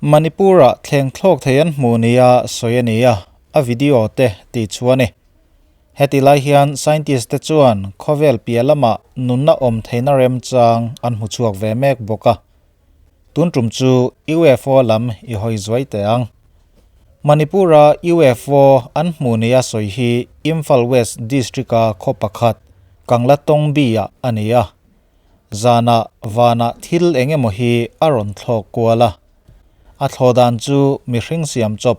Manipur-ah thleng thlawk thei an hmu nia sawi a ni a, a video te tih chu a ni. Heti lai hian scientist te chuan khawvel piah lamah nunna awm theihna remchang an hmu chhuak ve mek bawk a. Tun tum chu UFO lam i hawi zuai teh ang. Manipur-a UFO an hmu nia sawi hi Imphal West District-a khaw pakhat Kanglatongbi-ah a ni a. Zanah vanah thil eng emaw hi a rawn thlawk kual a. A thlawh dan chu mihring siam chawp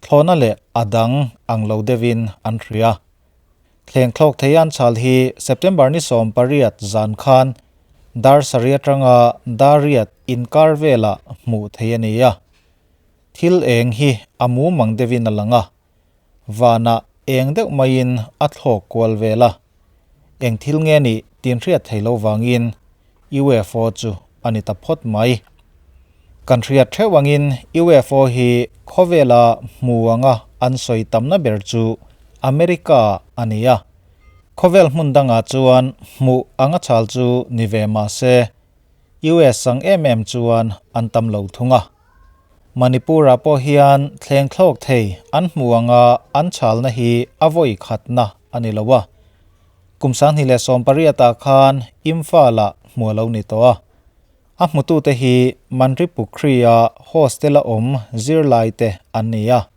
thlawhna leh a dang ang lo deuhin an hria. Thleng thlawk thei an chhal hi September ni 18 zan khan dar sarih atanga dar riat inkar velah hmuh theih a ni a. Thil eng hi a mumang deuhin a lang a. Vanah eng deuh maiin a thlawk kual vel a, eng thil nge nih tin hriat thei lo vangin UFO chu a ni ta phawt mai. Kan hriat theuh angin UFO hi khawvela hmu anga an sawi tamna ber chu America a ni a, khawvel hmun dangah chuan hmuh anga chhal chu ni ve mah se US ang em em chuan an tam lo thung a. Manipur-ah pawh hian thleng thlawk thei an hmu anga an chhalna hi a vawi khatna a ni lo a. Kum 2018-ah khan Imphal-ah hmu a lo ni tawh a. A hmutute hi Manripukhri-a hostel-a awm zirlaite an ni a.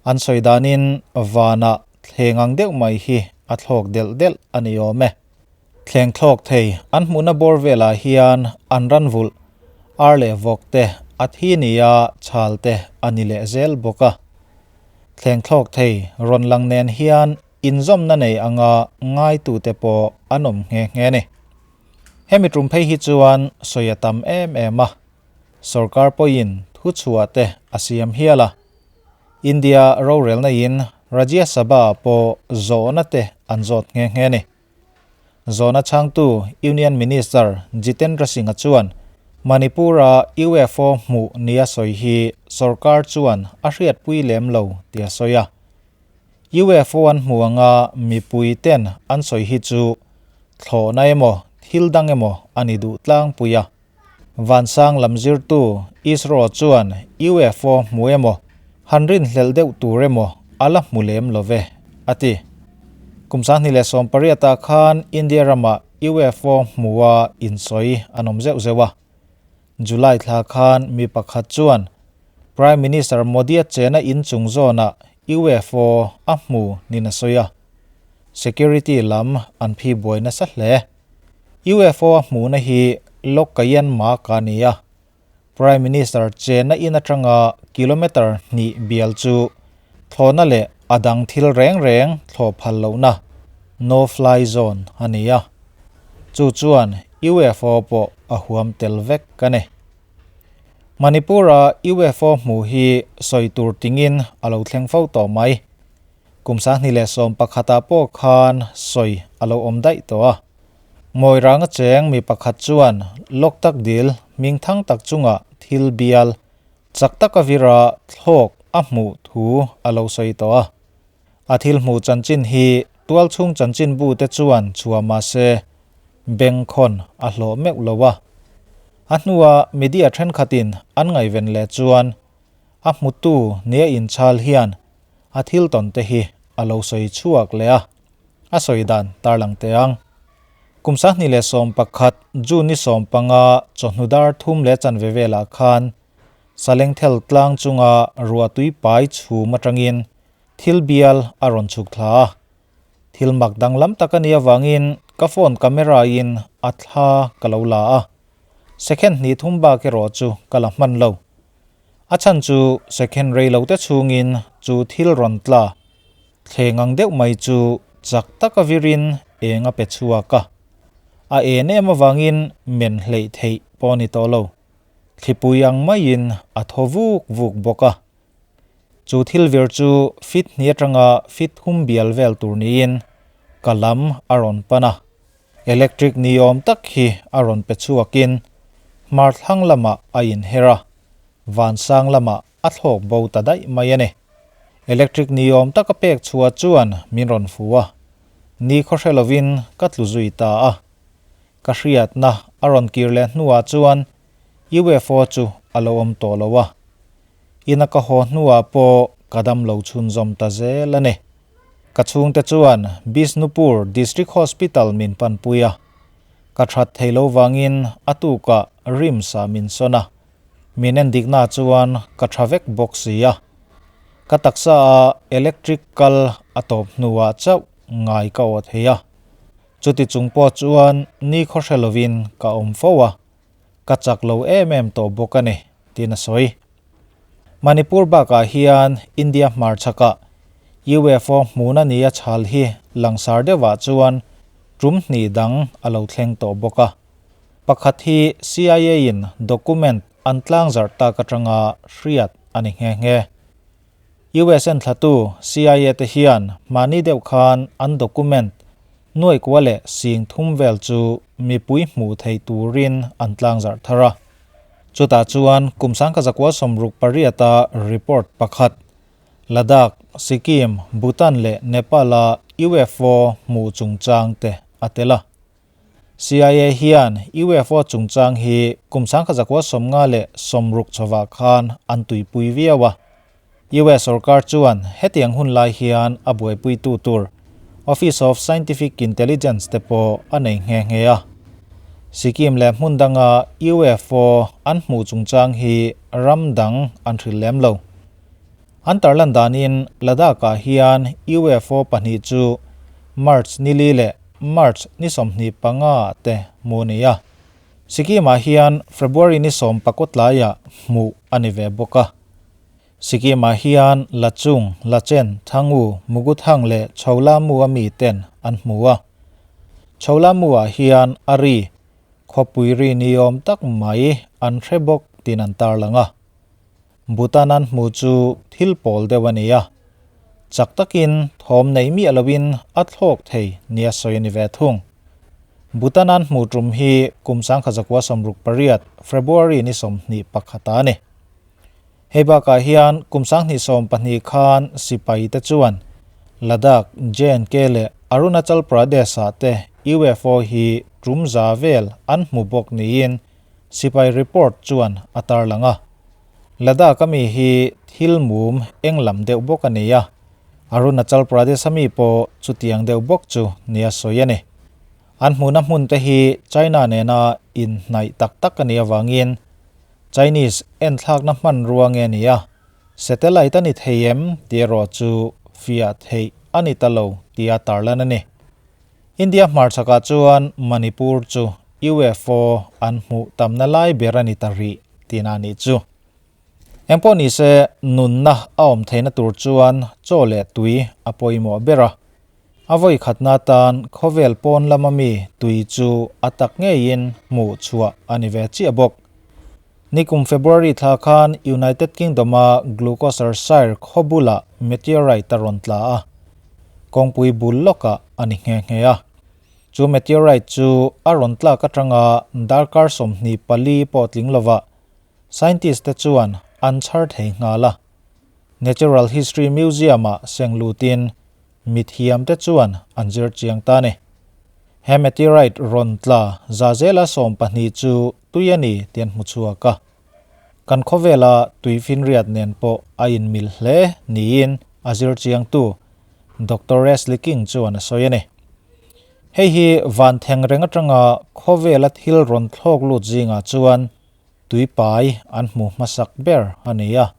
An sawi danin vanah thleng ang deuh mai hi a thlawk delh delh a ni awm e. Thleng thlawk thei an hmuhna bawr velah hian an ran vulh ar leh vawk te a thi nia chhal te a ni leh zel bawk a. Thleng thlawk thei rawn lang nen hian inzawmna nei anga ngaitute pawh an awm nghe nghe a ni. Hemi tum phei hi chuan sawi a tam em em a, sorkar pawhin thuchhuah te a siam hial a. India rorelna in Rajya Sabha pawh zawhna te an zawt nghe nghe a ni. Zawhna chhangtu Union Minister Jitendra Singh-a chuan Manipur-a UFO hmuh nia sawi hi sorkar chuan a hriatpui lem lo tih a sawi a. UFO an hmu anga mipui ten an sawi hi chu thlawhna emaw thil dang emaw a ni duh tlangpui a. Vansang lam zirtu ISRO chuan UFO hmu emaw, han rinhlelh deuh tur emaw a la hmu lem lo ve, a ti. Kum 2018 ah khan India ramah UFO hmua insawi an awm zeuh zeuh a. July thla khan mi pakhat chuan Prime Minister Modi-a chena inchung zawnah UFO a hmu nin a sawi a. Security lam an phi buai nasa hle. UFO a hmuhna hi Lok Kayan Mak a ni a, Prime Minister chenna in atanga kilometre hnih bial chu thlawhna leh a dang thil reng reng thlawh phal lohna, no fly zone, a ni a. Chu chuan UFO pawh a huam tel vek a ni. Manipur-a UFO hmuh hi sawi tur tingin a lo thleng fo tawh mai. Kum 2011-ah pawh khan sawi a lo awm daih tawh a. Mawiranga cheng mi pakhat chuan Loktak dil hming thang tak chunga thil bial chak taka vira thlawk a hmuh thu a lo sawi tawh a. A thil hmuh chanchin hi tualchhung chanchinbu te chuan chhuah mah se bengkhawn a hlawh meuh lo a. A hnua media thenkhatin an ngaihven leh chuan a hmutu nia inchhal hian a thil tawn te hi a lo sawi chhuak leh a, a sawi dan tarlang teh ang. Kum 2011 June ni 15 chawhnu dar thum leh chanve velah khan Salengthel tlang chunga ruahtui pai chhum atangin thil bial a rawn chhuk thla a. Thil mak danglam tak a nih avangin ka phone camera in a thla ka lo la a, second hnih thum bak erawh chu ka la hman lo. A chhan chu second rei lo te chhungin chu thil rawn tla thleng ang deuh mai chu chak taka virin eng a pe chhuak a. A en em avangin men hleih theih pawh a ni tawh lo. Thlipui ang maiin a thaw vuk vuk bawk a. Chu thil vir chu feet hnih atanga feet thum bial vel tur niin ka lam a rawn pan a. Electric ni awm tak hi a rawn pe chhuakin hmar thlang lamah a inher a, vansang lamah a thlawk bo ta daih mai a ni. Electric ni awm taka pek chhuah chuan min rawn fu a, ni khaw hre lovin ka tlu zui ta a. Ka hriatna a rawn kir leh hnuah chuan UFO chu a lo awm tawh lo a. Ina ka haw hnuah pawh ka dam lo chhunzawm ta zel a ni. Ka chhungte chuan Bishnupur District Hospital min panpui a, ka that thei lo vangin a tukah RIMS-ah min sawn a, min endikna chuan ka tha vek bawk si a. Ka taksa a electric kal a tawp hnuah chauh ngai ka aw thei a, chuti chung pawh chuan ni khaw hre lovin ka awm fo a, ka chak lo em em tawh bawk a ni, tiin a sawi. Manipur bakah hian India hmarchhakah UFO hmuna nia chhal hi langsar deuhah chuan tum hnih dang a lo thleng tawh bawk a. Pakhat hi CIA-in document an tlangzarh tak atanga hriat a ni nghe nghe. US enthlatu CIA te hian mahni deuh khan an document nuaihkua leh sing thum vel chu mipui hmuh theih turin an tlangzarh thar a. Chutah chuan kum sangkazakua 68-a report pakhat, Ladakh, Sikkim, Bhutan leh Nepal-a UFO hmuh chungchang te a tel a. CIA hian UFO chungchang hi kum 1956 chhovah khan an tuipui viau a. US sorkar chuan hetiang hun lai hian a buaipuitu tur Office of Scientific Intelligence te pawh a nei nghe nghe a. Sikkim leh hmun danga UFO an hmuh chungchang hi ram dang an hrilh lem lo. An tarlan danin Ladakh-ah hian UFO pahnih chu March nili leh March ni 25 te hmuh a ni a. Sikkim-ah hian February ni 10 tlaiah hmuh a ni ve bawk a. Sikkim-ah hian Lachung, Lachen, Thangu, Muguthang leh Chholamu-a miten an hmu a. Chholamu-ah hian a ri, khawpui ri ni awm tak mai an hre bawk tiin an tarlang a. Bhutan an hmu chu thil pawl deuh a ni a. Chak takin thawm nei miah loin a thlawk thei nia sawi a ni ve thung. Bhutan an hmu tum hi kum 1968 February ni 21 a ni. Hei bakah hian kum 2012 khan sipai te chuan Ladakh, J&K leh Arunachal Pradesh-ah te UFO hi tum za vel an hmu bawk niin sipai report chuan a tarlang a. Ladakh-a mi hi thil mum eng lam deuh bawk a ni a, Arunachal Pradesh-a mi pawh chutiang deuh bawk chu nia sawi a ni. An hmuhna hmun te hi China nena inhnaih tak tak a nih avangin Chinese enthlakna hmanrua nge ni a, satellite a ni thei em tih erawh chu fiah theih a ni ta lo tia tarlan a ni. India hmarchhakah chuan Manipur chu UFO an hmuh tamna lai ber a ni ta rih tihna a nih chu. Engpawh ni se nunna a awm theihna tur chuan chaw leh tui a pawimawh ber a. A vawi khatna atan khawvel pawn lama mi tui chu a tak ngeiin hmuh chhuah a ni ve chiah bawk. Nikum February thla khan United Kingdom-a Gloucestershire khaw bulah meteorite a rawn tla a, kawngpui bul lawkah a ni nghe nghe a. Chu meteorite chu a rawn tlak atanga darkar 24 pawh tling lovah Scientist te chuan an chhar thei nghal a. Natural History Museum-ah seng lutin mithiam te chuan an zir chiang ta ni. He meteorite rawn tla za zela 12 chu tui a ni tih an hmu chhuak a. Kan khawvela tui finriat nen pawh a inmil hle niin a zir chiangtu Doctor Leslie King chuan a sawi a ni. Hei hi van theng reng atanga khawvela thil rawn thlawk lut zingah chuan tuipai an hmu hmasak ber a ni a.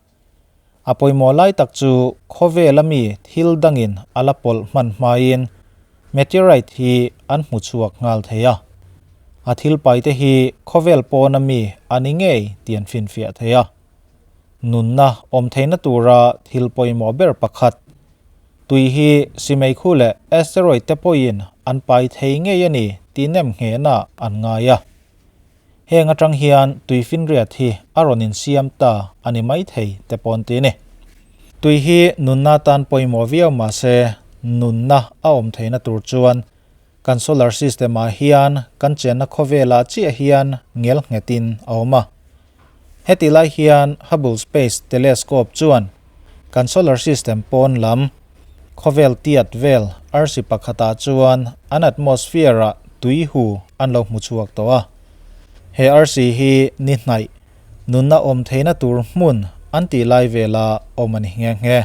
A pawimawh lai tak chu khawvela mi thil dangin a la pawlh hman hmain meteorite hi an hmu chhuak nghal thei a. A thil paite hi khawvel pawna mi a ni ngei tih an finfiah thei a. Nunna awm theihna tura thil pawimawh ber pakhat, tui hi simeikhu leh asteroid te pawhin an pai thei ngei a ni tih nem nghehna an ngai a. Heng atang hian tui finriat hi a rawn insiam ta a ni mai thei te pawn ti ni. Tui hi nunna tan pawimawh viau mahse nunna a awm theihna tur chuan kan solar system ah hian kan chenna khawvelah chiah hian ngel nghetin a awm a. Heti lai hian Hubble Space Telescope chuan kan solar system pawn lam khawvel tiat vel arsi pakhatah chuan an atmosphere-ah tui hu an lo hmu chhuak tawh a. He arsi hi ni hnaih nunna awm theihna tur hmun an tih lai vela awm a ni nghe nghe.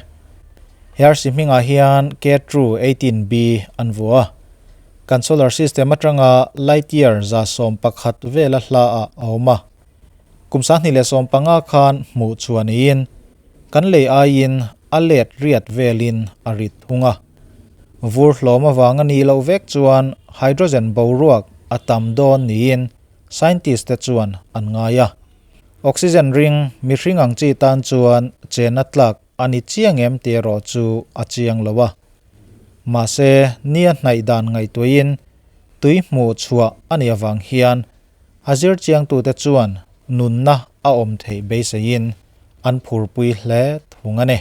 He arsi hmingah hian K-True 18b an vuah a. Kan solar system atanga light year 111 vela hla ah a awm a. Kum 2015 khan hmuh chhuah niin kan lei aiin a let riat velin a rit thung a. Vur hlawm avanga nih loh vek chuan hydrogen boruak a tam dawn niin scientist te chuan an ngai a. Oxygen ring mihring ang chi tan chuan chenna tlak a ni chiang em tih erawh chu a chiang lo a. Mahse, nia hnaih dan ngaihtuahin tui hmuh chhuah a nih avang hian a zir chiangtute chuan nunna a awm theih beiseiin an phurpui hle thung a ni.